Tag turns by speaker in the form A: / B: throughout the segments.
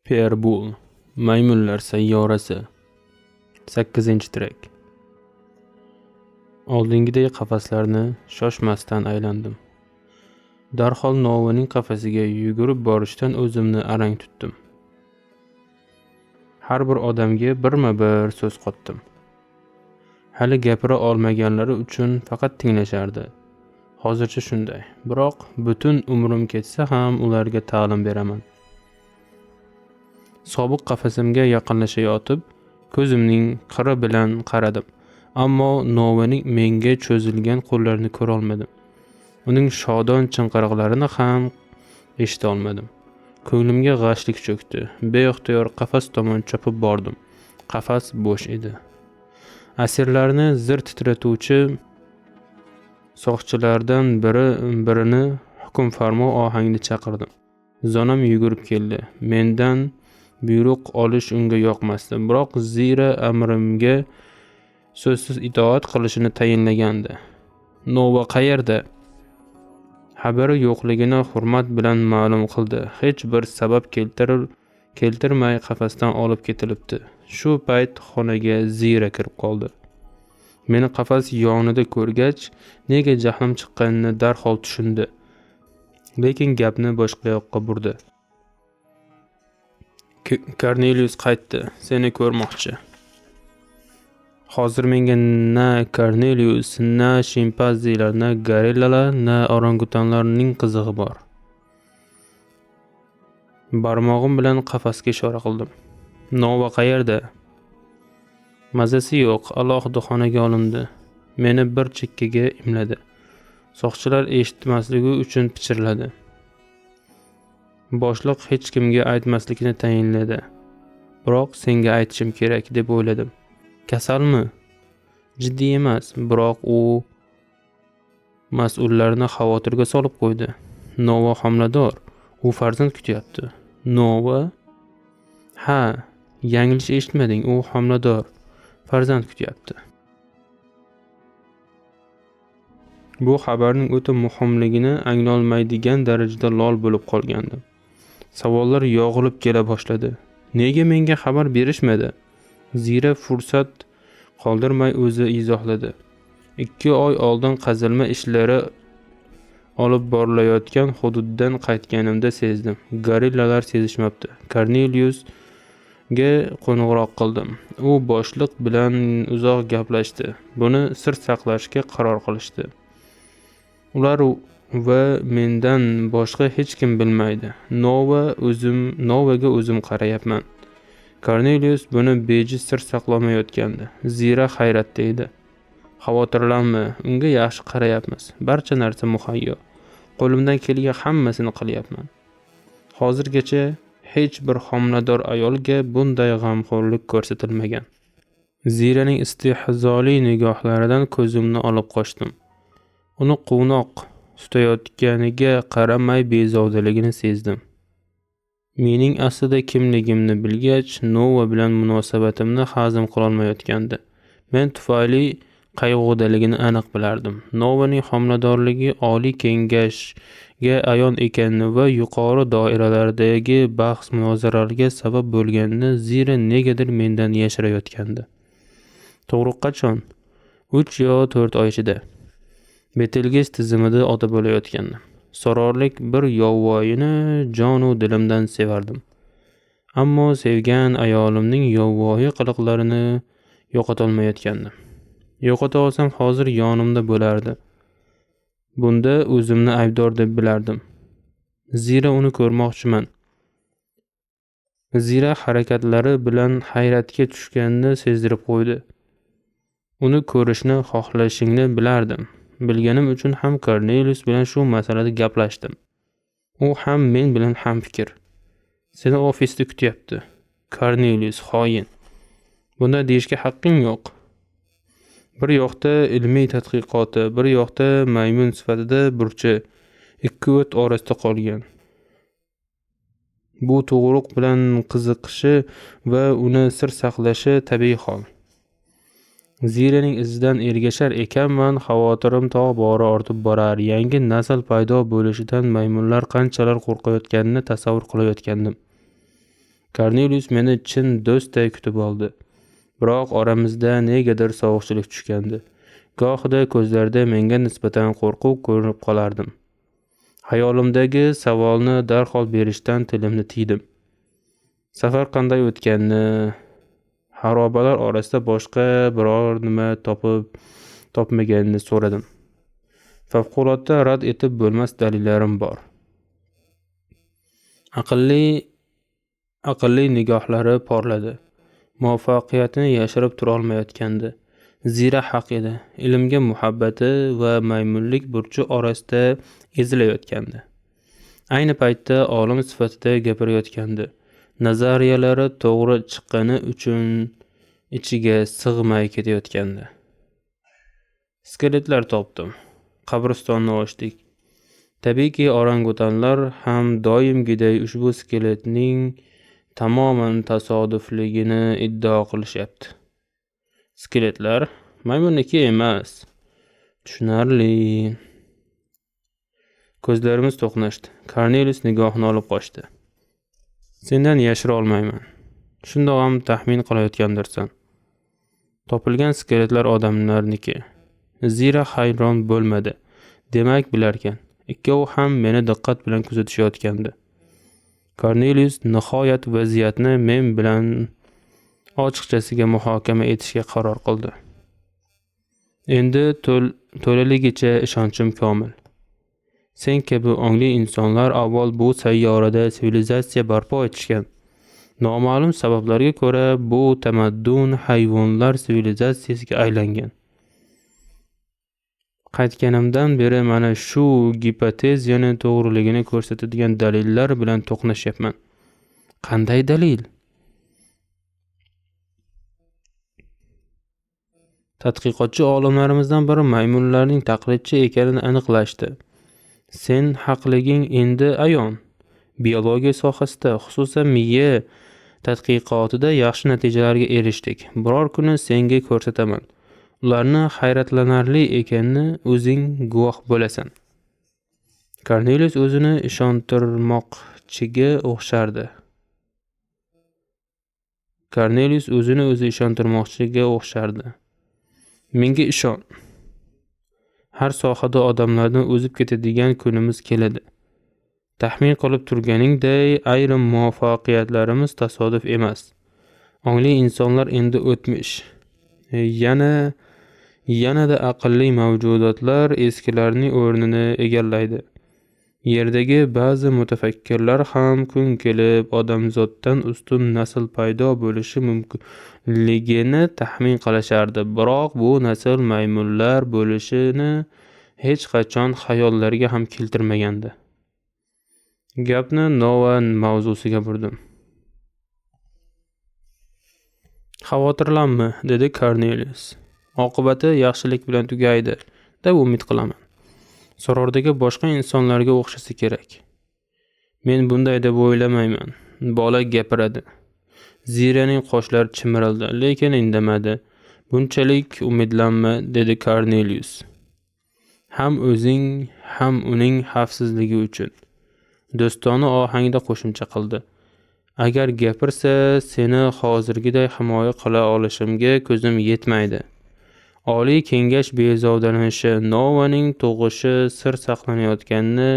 A: Pierre Boulle, Maymunlar sayyorasi. 8-trek. Oldingiday qafaslarni shoshmasdan aylandim. Darhol Novaning qafasiga yugurib borishdan o'zimni arang tutdim. Har bir odamga birma-bir so'z qotdim. Hali gapira olmaganlari uchun faqat tinglashardi. Hozircha shunday. Biroq butun umrim ketsa ham ularga ta'lim beraman. Sobiq qafasimga yaqinlashayotib, ko'zimning qiri bilan qaradim. Ammo Novaning menga cho'zilgan qo'llarini ko'ra olmadim. Uning shodon chinqiriqlarini ham eshita olmadim. Ko'nglimga g'ashlik cho'kdi. Beixtiyor qafas tomon chopib bordim. Qafas bo'sh edi. Asirlarni zir titratuvchi soqchilardan birini hukmfarmo ohangda chaqirdim. Zonam yugurib keldi. Mendan buyruq olish unga yoqmasdi, biroq Zira amrimga so'zsiz itoat qilishini tayinlagandi. Nova qayerda? Xabari yo'qligini hurmat bilan ma'lum qildi. Hech bir sabab keltirmay qafasdan olib ketilibdi. Shu payt xonaga Zira kirib qoldi. Meni qafas yonida ko'rgach, nega jahlim chiqqanini darhol tushundi. Lekin gapni boshqa yoqqa burdi. Kornelius qaytdi, seni ko'rmoqchi. Hozir menga na Kornelius, na shimpanzelar, na gorillalar, na orangutanlarning qizig'i bor. Barmog'im bilan qafasga ishora qildim. Nova qayerda? Mazasi yo'q, alohida xonaga olindi. Meni bir chekkaga imladi. Soqchilar eshitmasligi uchun pichirladi. Boshliq hech kimga aytmaslikni tayinladi. Biroq senga aytishim kerak deb o'yladim. Kasalmi? Jiddiy emas, biroq u mas'ullarni xavotirga solib qo'ydi. Nova homilador, u farzand kutyapti. Nova? Ha, yanglish eshitmading, u homilador, farzand kutyapti. Bu xabarning o'ta muhimligini anglolmaydigan darajada lol bo'lib qolgandim. Savollar yog'ilib kela boshladi. Nega menga xabar berishmadi? Zira fursat qoldirmay o'zi izohladi. 2 oy oldin qazilma ishlari olib borilayotgan hududdan qaytganimda sezdim. Gorillalar sezishmabdi. Korneliusga qo'ng'iroq qildim. U boshliq bilan uzoq gaplashdi. Buni sir saqlashga qaror qilishdi. Ular va mendan boshqa hech kim bilmaydi. Novaga o'zim qarayapman. Kornelius buni bejiz sir saqlamayotgandi. Zira hayratda edi. Xavotirlanma, unga yaxshi qarayapmiz. Barcha narsa muhayyo. Qo'limdan kelgan hammasini qilyapman. Hozirgacha hech bir homilador ayolga bunday g'amxo'rlik ko'rsatilmagan. Ziraning istehzoli nigohlaridan ko'zimni olib qochdim. Uni quvnoq tutayotganiga qaramay bezovtaligini sezdim. Mening aslida kimligimni bilgach, Nova bilan munosabatimni hazm qilolmayotgandi. Men tufayli qayg'udaligini aniq bilardim. Novaning homiladorligi oliy kengashga ayon ekanini va yuqori doiralardagi bahs munozaralarga sabab bo'lganini Zira negadir mendan yashirayotgandi. Tug'ruq qachon? 3 yo 4 oy ichida. Betelgez tizimida ota bo'layotgandim. Sororlik bir yovvoyini jonu dilimdan sevardim. Ammo sevgan ayolimning yovvoyi qiliqlarini yo'qotolmayotgandim. Yo'qota olsam hozir yonimda bo'lardi. Bunda o'zimni aybdor deb bilardim. Zira uni ko'rmoqchiman. Zira harakatlari bilan hayratga tushganini sezdirib qo'ydi. Uni ko'rishni xohlashingni bilardim. Bilganim uchun ham Kornelius bilan shu masalada gaplashdim. U ham men bilan ham fikr. Seni ofisda kutyapti. Kornelius xoin. Bunday deyishga haqqing yo'q. Bir yoqda ilmiy tadqiqoti, bir yoqda maymun sifatida burchi, ikki o't orasida qolgan. Bu tug'ruq bilan qiziqishi va uni sir saqlashi tabiiy hol. Ziraning izidan ergashar ekanman, xavotirim tobora ortib borar. Yangi nasl paydo bo'lishidan maymunlar qanchalar qo'rqayotganini tasavvur qilayotgandim. Kornelius meni chin do'stday kutib oldi. Biroq oramizda negadir sovuqchilik tushgandi. Gohida ko'zlarida menga nisbatan qo'rquv ko'rinib qolardim. Xayolimdagi savolni darhol berishdan tilimni tiydim. Safar qanday o'tganini, xarobalar orasida boshqa biror nima topib topmaganini so'radim. Favqulodda rad etib bo'lmas dalillarim bor. Aqlli nigohlari porladi. Muvaffaqiyatini yashirib turolmayotgandi. Zira haq edi. Ilmga muhabbati va maymunlik burchi orasida ezilayotgandi. Ayni paytda olim sifatida gapirayotgandi. Nazariyalari to'g'ri chiqqani uchun ichiga sig'may ketayotgandi. Skeletlar topdim. Qabristonni ochdik. Tabiiyki, orangutanlar ham doimgiday ushbu skeletning tamoman tasodifligini iddao qilishyapti. Skeletlar maymunniki emas. Tushunarli. Ko'zlarimiz to'qnashdi. Kornelius nigohini olib qochdi. Sendan yashira olmayman. Shundoq ham taxmin qilayotgandirsan. Topilgan skeletlar odamlarniki. Zira hayron bo'lmadi. Demak, bilarkan. Ikkovi ham meni diqqat bilan kuzatishayotgandi. Kornelius nihoyat vaziyatni men bilan ochiqchasiga muhokama etishga qaror qildi. Endi to'laligicha ishonchim komil. Sen kabi ongli insonlar avval bu sayyorada sivilizatsiya barpo etishgan. Noma'lum sabablarga ko'ra bu tamaddun hayvonlar sivilizatsiyasiga aylangan. Qaytganimdan beri mana shu gipoteziyaning to'g'riligini ko'rsatadigan dalillar bilan to'qnashyapman. Qanday dalil? Tadqiqotchi olimlarimizdan biri maymunlarning taqlidchi ekanini aniqlashdi. Sen haqliging endi ayon. Biologiya sohasida, xususan miya tadqiqotida yaxshi natijalarga erishdik. Biror kuni senga ko'rsataman. Ularni hayratlanarli ekanini o'zing guvoh bo'lasan. Kornelius o'zini ishontirmoqchiga o'xshardi. Kornelius o'zini o'zi ishontirmoqchiga o'xshardi. Menga ishon. Har sohada odamlardan o'zib ketadigan kunimiz keladi. Taxmin qilib turganingday, ayrim muvaffaqiyatlarimiz tasodif emas. Ongli insonlar endi o'tmish. Yanada aqlli mavjudotlar eskilarning o'rnini egallaydi. Yerdagi ba'zi mutafakkirlar ham kun kelib odamzoddan ustun nasl paydo bo'lishi mumkinligini taxmin qilishardi. Biroq bu nasl maymunlar bo'lishini hech qachon xayollariga ham keltirmagandi. Gapni Nova mavzusiga burdim. Xavotirlanma, dedi Kornelius. Oqibati yaxshilik bilan tugaydi, deb umid qilaman. Sorordagi boshqa insonlarga o'xshasa kerak. Men bunday deb o'ylamayman. Bola gapiradi. Ziraning qoshlari chimirildi, lekin indamadi. Bunchalik umidlanma, dedi Kornelius. Ham o'zing, ham uning xavfsizligi uchun. Do'stona ohangda qo'shimcha qildi. Agar gapirsa, seni hozirgiday himoya qila olishimga ko'zim yetmaydi. Oliy kengash bezovtalanishi, Novaning tug'ishi sir saqlanayotganini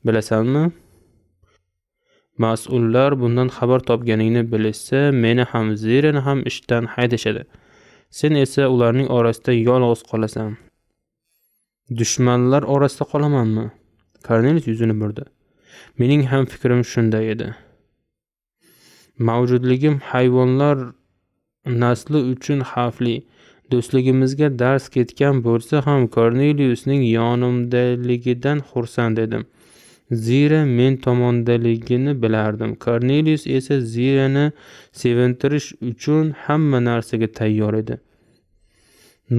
A: bilasanmi? Mas'ullar bundan xabar topganingni bilishsa, meni ham, Zirani ham ishdan haydashadi. Sen esa ularning orasida yolg'iz qolasan. Dushmanlar orasida qolamanmi? Kornelius yuzini burdi. Mening ham fikrim shunday edi. Mavjudligim hayvonlar nasli uchun xavfli. Do'stligimizga dars ketgan bo'lsa ham Korneliusning yonimdaligidan xursand edim. Zira men tomondaligini bilardim. Kornelius esa Zirani sevintirish uchun hamma narsaga tayyor edi.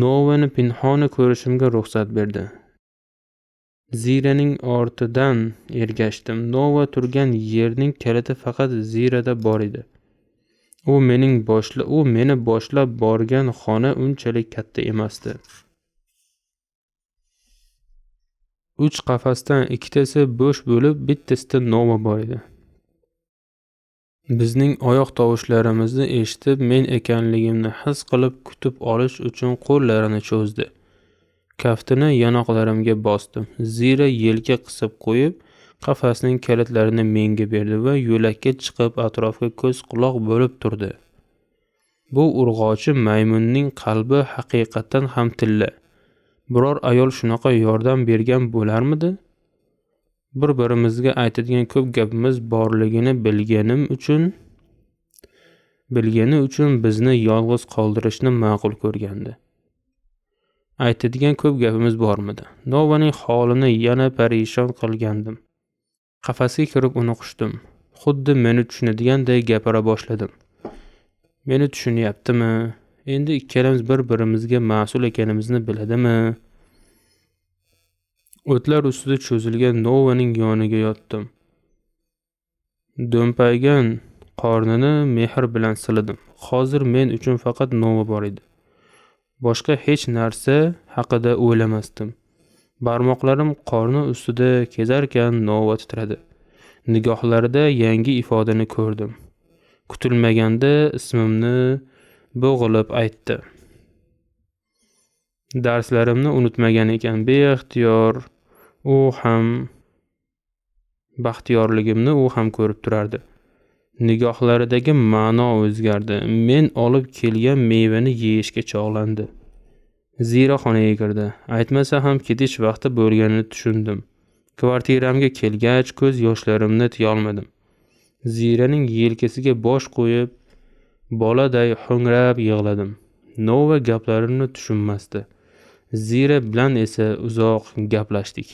A: Novani pinhona ko'rishimga ruxsat berdi. Ziraning ortidan ergashdim. Nova turgan yerning kaliti faqat Zirada bor edi. U meni boshlab borgan xona unchalik katta emasdi. 3 qafasdan ikkitasi bo'sh bo'lib, bittasida Nova bor edi. Bizning oyoq tovushlarimizni eshitib, men ekanligimni his qilib, kutib olish uchun qo'llarini cho'zdi. Kaftini yonoqlarimga bosdim. Zira yelka qisib qo'yib, qafasning kalitlarini menga berdi va yo'lakka chiqib atrofga ko'z quloq bo'lib turdi. Bu urg'ochi maymunning qalbi haqiqatdan ham tilla. Biror ayol shunaqa yordam bergan bo'larmidi? Bir-birimizga aytadigan ko'p gapimiz borligini bilgani uchun bizni yolg'iz qoldirishni ma'qul ko'rgandi. Aytadigan ko'p gapimiz bormidi? Novaning holini yana parishon qilgandim. Qafasga kirib uni quchdim. Xuddi meni tushunadiganday gapira boshladim. Meni tushunyaptimi? Endi ikkalamiz bir-birimizga mas'ul ekanimizni biladimi? O'tlar ustida cho'zilgan Novaning yoniga yotdim. Do'mpaygan qornini mehr bilan siladim. Hozir men uchun faqat Nova bor edi. Boshqa hech narsa haqida o'ylamasdim. Barmoqlarim qorni ustida kezarkan Nova titradi. Nigohlarida yangi ifodani ko'rdim. Kutilmaganda ismimni bo'g'ilib aytdi. Darslarimni unutmagan ekan. Beixtiyor u ham baxtiyorligimni u ham ko'rib turardi. Nigohlaridagi ma'no o'zgardi. Men olib kelgan mevani yeyishga chog'landi. Zira xonaga kirdi. Aytmasa ham ketish vaqti bo'lganini tushundim. Kvartiramga kelgach ko'z yoshlarimni tiyolmadim. Ziraning yelkasiga bosh qo'yib, boladay ho'ngrab yig'ladim. Nova gaplarimni tushunmasdi. Zira bilan esa uzoq gaplashdik.